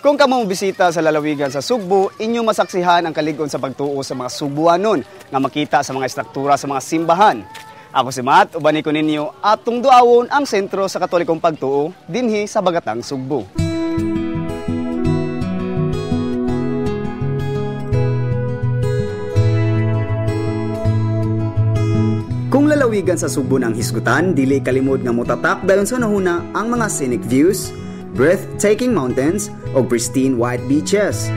Kung kamo bisita sa lalawigan sa Sugbo, inyo masaksihan ang kalig-on sa pagtuo sa mga Sugbuanon nga makita sa mga istruktura sa mga simbahan. Ako si Matt, uban ko ninyo atong duawon ang sentro sa Katolikong pagtuo dinhi sa Bagatang Sugbo. Kung lalawigan sa Sugbo ng hisgutan, dili kalimod nga motatak dayon sa nahuna ang mga scenic views, breathtaking mountains o pristine white beaches.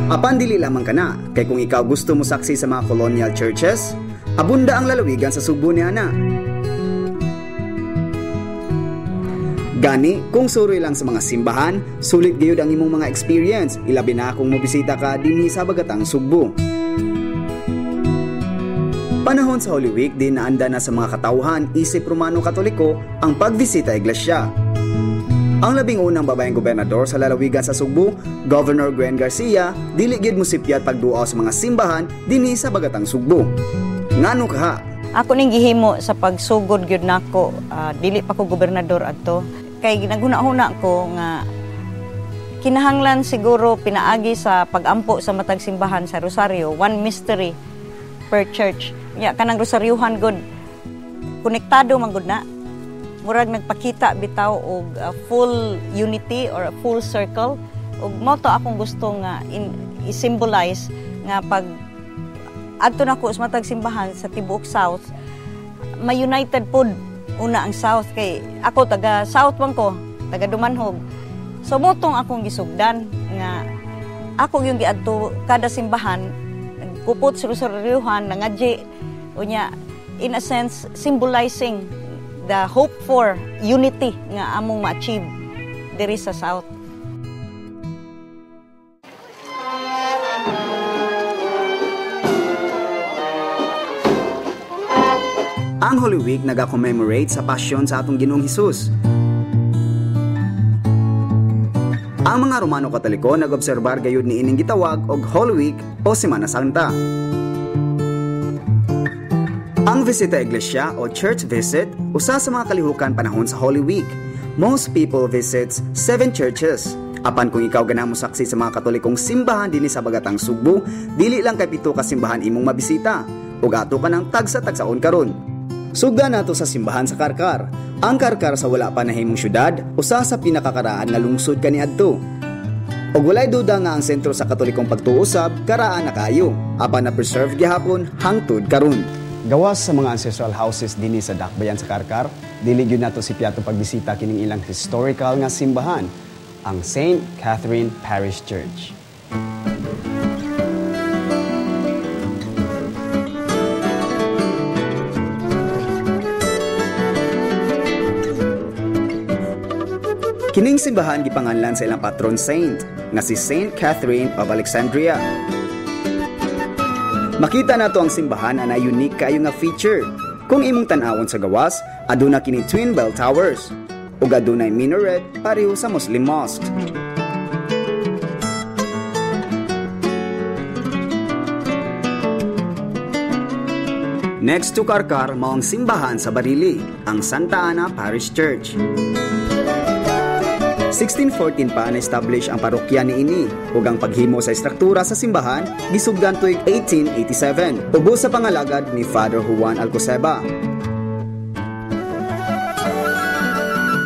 Apan dili lamang kana, kay kung ikaw gusto mo saksi sa mga colonial churches, abunda ang lalawigan sa Sugbo niana. Gani, kung suroy lang sa mga simbahan, sulit gayud ang imong mga experience, ilabi na kung mobisita ka dinhi sa Bagatang Sugbo. Panahon sa Holy Week din naanda na sa mga katawhan isip Romano Katoliko ang pagbisita iglesia. Ang 11 unang babaeng gobernador sa lalawigan sa Sugbo, Governor Gwen Garcia, dili gyud mosipyat pagduaw sa mga simbahan dinhi sa Bagatang Sugbo. Ngano kaha? Ako ning gihimo sa pagsugod gyud nako, dili pa ko gobernador adto. Kay naghuna-huna ko nga kinahanglan siguro pinaagi sa pagampo sa matag simbahan sa Rosario, one mystery per church. Ya kanang rosaryuhan gud konektado man gud na. Murag nagpakita bitaw og full unity or a full circle, ug mao to akong gusto nga i-symbolize nga pag adto nako sa matag simbahan sa tibuok South, may united pod una ang South, kay ako taga South man ko, taga Dumanhog. So mao tong akong gisugdan nga ako yung giadto kada simbahan, nagpupot sa rosaryuhan, nangadji unya, in a sense symbolizing the hope for unity nga among ma-achieve diri sa South. Ang Holy Week naga-commemorate sa pasyon sa atong Ginoong Hesus. Ang mga Romano Katoliko nag-obserbar gayud niining gitawag og Holy Week o Semana Santa. Ang visita iglesia o church visit usa sa mga kalihukan panahon sa Holy Week. Most people visits 7 churches. Apan kung ikaw ganahan mo saksi sa mga Katolikong simbahan dinhi sa Bagatang Sugbo, dili lang kay 7 ka simbahan imong mabisita. Ug ato ka ng tagsa-tagsaon karon. Sugdan nato sa simbahan sa Carcar. Ang Carcar sa wala pa nahimong syudad, usa sa pinakakaraan nga lungsod kaniadto. Ug walay duda nga ang sentro sa Katolikong pagtuo usab karaan na kaayo, apan na preserve gihapon hangtod karon. Gawas sa mga ancestral houses dinhi sa Dakbayan sa Carcar, dili gyud nato sipyato pagbisita kining ilang historical nga simbahan, ang St. Catherine Parish Church. Kining simbahan gipanganlan sa ilang patron saint nga si Saint Catherine of Alexandria. Makita nato ang simbahan ana unique kaayo nga feature. Kung imong tan-awon sa gawas, aduna kini twin bell towers ug adunay minaret pareho sa Muslim mosque. Next to Carcar mao ang simbahan sa Barili, ang Santa Ana Parish Church. 1614 pa na-establish ang parokya niini ug ang paghimo sa istruktura sa simbahan gisugdan tuig 1887 ubos sa pangalagad ni Father Juan Alcoseba.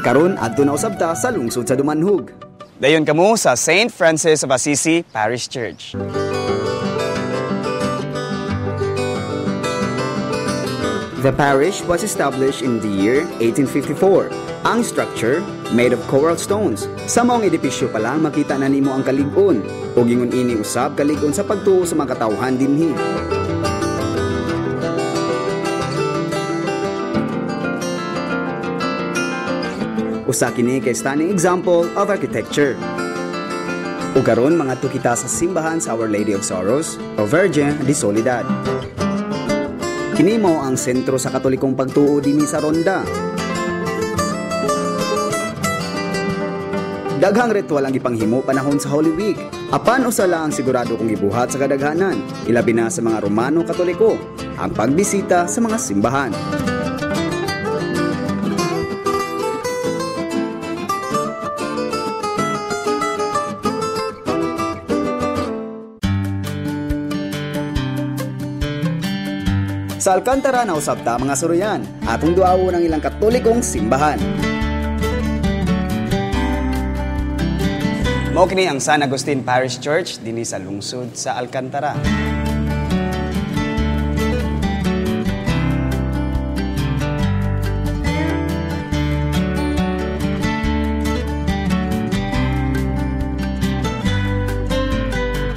Karon adto na usab ta sa lungsod sa Dumanhug. Dayon kamo sa St. Francis of Assisi Parish Church. The parish was established in the year 1854. Ang structure, made of coral stones. Sa maong edipisyo pa lang makita na nimo ang kalig-on. Ug ingon ini usab kalig-on sa pagtuo sa mga katawhan dinhi. Usa kini kay stunning example of architecture. Ug karon mangadto kita sa simbahan sa Our Lady of Sorrows o Virgin de Soledad. Kini mao ang sentro sa Katolikong pagtuo dinhi sa Ronda. Daghang ritual ang gipanghimo panahon sa Holy Week. Apan usa lang ang sigurado kong gibuhat sa kadaghanan, ilabi na sa mga Romano Katoliko, ang pagbisita sa mga simbahan. Sa Alcantara na usab ta, mga suruyan, atong duawon ang ilang Katolikong simbahan. Mao kini ang San Agustin Parish Church dinhi sa lungsod sa Alcantara.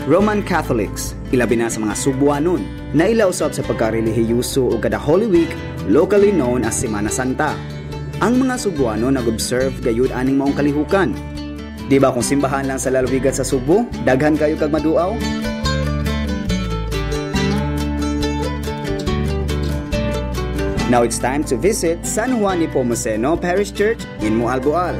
Roman Catholics, ilabi na sa mga Subuanon, naila usab sa pagkarelihiyuso o kada Holy Week, locally known as Semana Santa. Ang mga Subuano nag-observe gayud aning maong kalihukan. Di ba kung simbahan lang sa lalawigan sa Subo, daghan kayo kag maduaw? Now it's time to visit San Juan Nepomuceno Parish Church in Moalboal.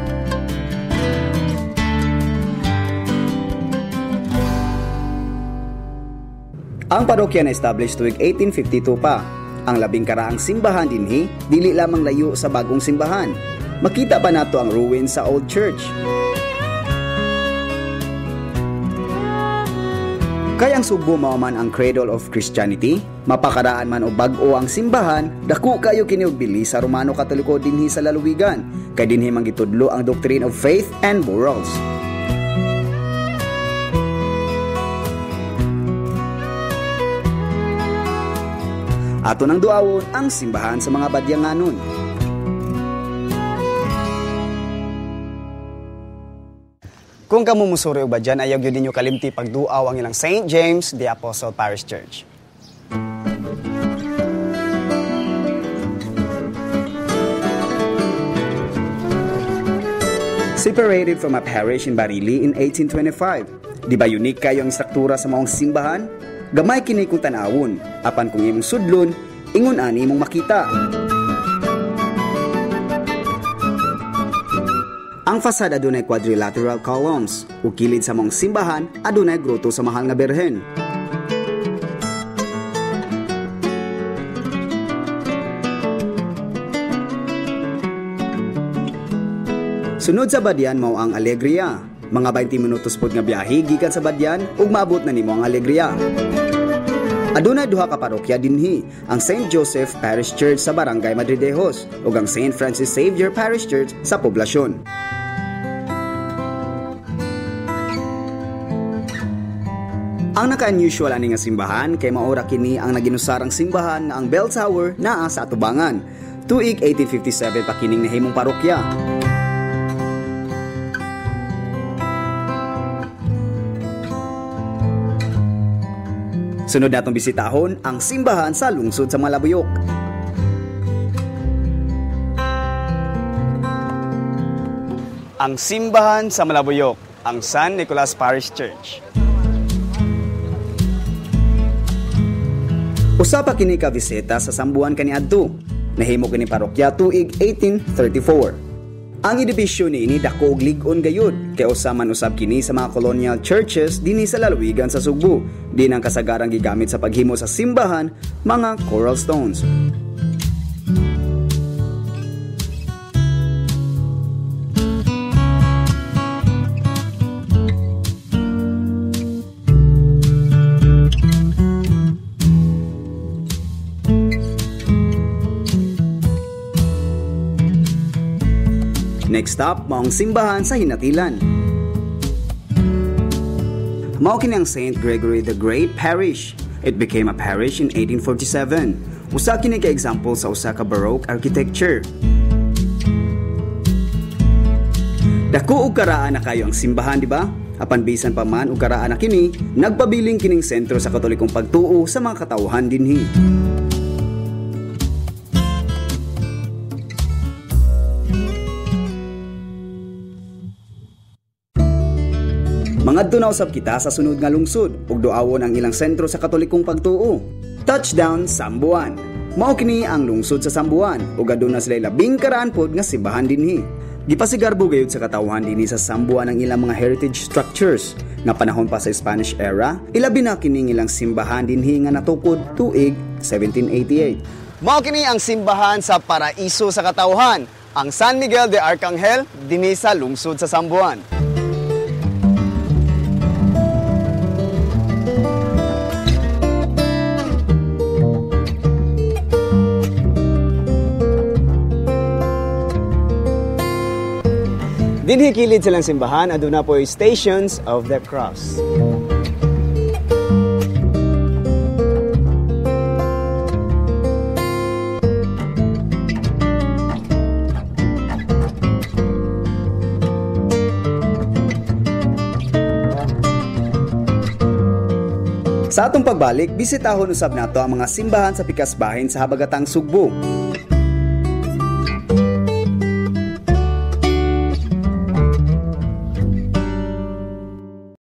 Ang parokya na established tuig 1852 pa. Ang labing karaang simbahan dinhi, dili lamang layo sa bagong simbahan. Makita pa nato ang ruins sa old church. Kay ang Subo mao man ang cradle of Christianity, mapakaraan man o bag-o ang simbahan, dako kayo kini og bili sa Romano Katoliko dinhi sa lalawigan, kay dinhi man gitudlo ang doctrine of faith and morals. Ato nang duawon ang simbahan sa mga Badyanganon. Kung kamo musuri og Badyan, ayaw gyud ninyo kalimti pagduaw ang ilang St. James the Apostle Parish Church. Separated from a parish in Barili in 1825. Di ba unique kayo ang struktura sa maong simbahan? Gamay kini kung tan-awon, apan kung imong sudlon, ingon ani imong makita. Ang fasad adunay quadrilateral columns, ug kilid sa maong simbahan adunay groto sa Mahal nga Birhen. Sunod sa Badyan mao ang Alegria. Mga 20 minutos pod nga biyahe gikan sa Badyan ug maabot na nimo ang Alegria. Adunay duha ka parokya dinhi, ang St. Joseph Parish Church sa Barangay Madridejos ug ang St. Francis Xavier Parish Church sa poblasyon. Ang naka-unusual ani nga simbahan kay maora kini ang naginusarang simbahan nga ang bell tower naa sa atubangan. Tuig 1857 pa kining nahimong parokya. Sunod natong bisitahon ang simbahan sa lungsod sa Malabuyok. Ang simbahan sa Malabuyok, ang San Nicolas Parish Church. Usa pa kini ka bisita sa Sambuan kaniadto. Nahimo kini parokya tuig 1834. Ang edipisyo niini dako og lig-on gayud kay usa man usab kini sa mga colonial churches dinhi sa lalawigan sa Sugbo. Din ang kasagarang gigamit sa paghimo sa simbahan, mga coral stones. Next stop, maong simbahan sa Hinatilan. Mao kini ang St. Gregory the Great Parish. It became a parish in 1847. Usa kini ka example sa usa ka Baroque architecture. Dako og karaan na kayo ang simbahan, di ba? Apan bisan pa man og karaan na kini, nagpabiling kining sentro sa Katolikong pagtuo sa mga katawhan dinhi. Mangadto na usab kita sa sunod nga lungsod ug duawon ang ilang sentro sa Katolikong pagtuo. Touchdown Sambuan. Mao kini ang lungsod sa Sambuan ug aduna sila labing karaan pod nga simbahan dinhi. Gipasigarbo gayud sa katawhan dinhi sa Sambuan ang ilang mga heritage structures nga panahon pa sa Spanish era. Ilabi na kining ilang simbahan dinhi nga natukod tuig 1788. Mao kini ang simbahan sa paraiso sa katawhan, ang San Miguel de Arcangel dinhi sa lungsod sa Sambuan. Dinhi kilid silang simbahan, aduna po Stations of the Cross. Sa atong pagbalik, bisitahon usab nato ang mga simbahan sa pikas bahin sa habagatang Sugbo.